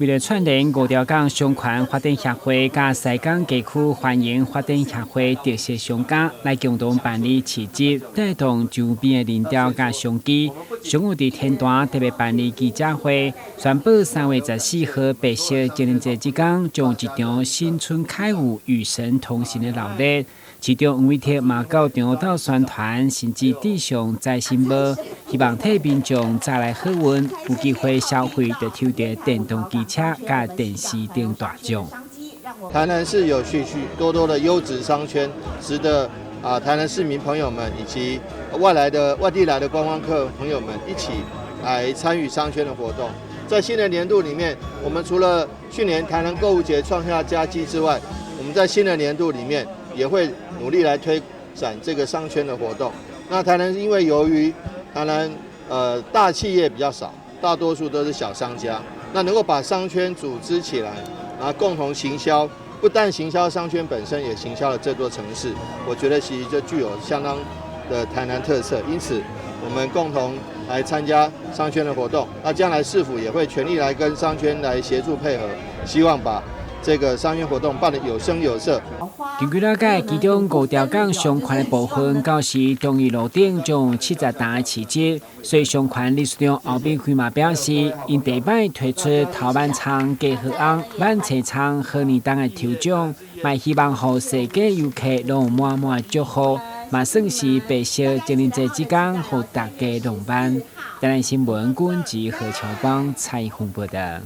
為了串聯五條港商圈發展協會佮西港街區繁榮發展協會特色商家來共同辦理市集，帶動周邊的人潮佮商機。上午佇天壇特別辦理記者會，宣布3月14號白色情人節這工，將有一場新春開舞與神同行的鬧熱。市長黃偉哲嘛到場鬥宣傳，甚至致上財神帽，希望替民眾帶來好運，有機會消費就抽著電動機車佮電視頂大獎。台南市有許許多多的優質商圈，值得台南市民朋友們以及外地來的觀光客朋友們一起來參與商圈的活動。在新的年度裡面，我們除了去年台南購物節創下佳績之外，我們在新的年度裡面也會努力來推展這個商圈的活動。那台南因為由於台南大企業比較少，大多數都是小商家，那能夠把商圈組織起來，然後共同行銷，不但行銷商圈本身，也行銷了這座城市。我覺得其實就具有相當的台南特色。因此，我們共同來參加商圈的活動。那將來市府也會全力來跟商圈來協助配合，希望把這個商圈活動辦得有聲有色。根據了解，其中五條港商圈的部分，到時忠義路頂將有70檔的市集。所以商圈理事長歐美輝嘛表示，𪜶第一擺推出頭晚餐、雞和翁、晚餐餐、賀年檔的抽獎，嘛希望予世界遊客攏有滿滿的祝福，嘛算是白色情人節這工，予大家浪漫。台南新聞，君吉何喬邦採訪報道。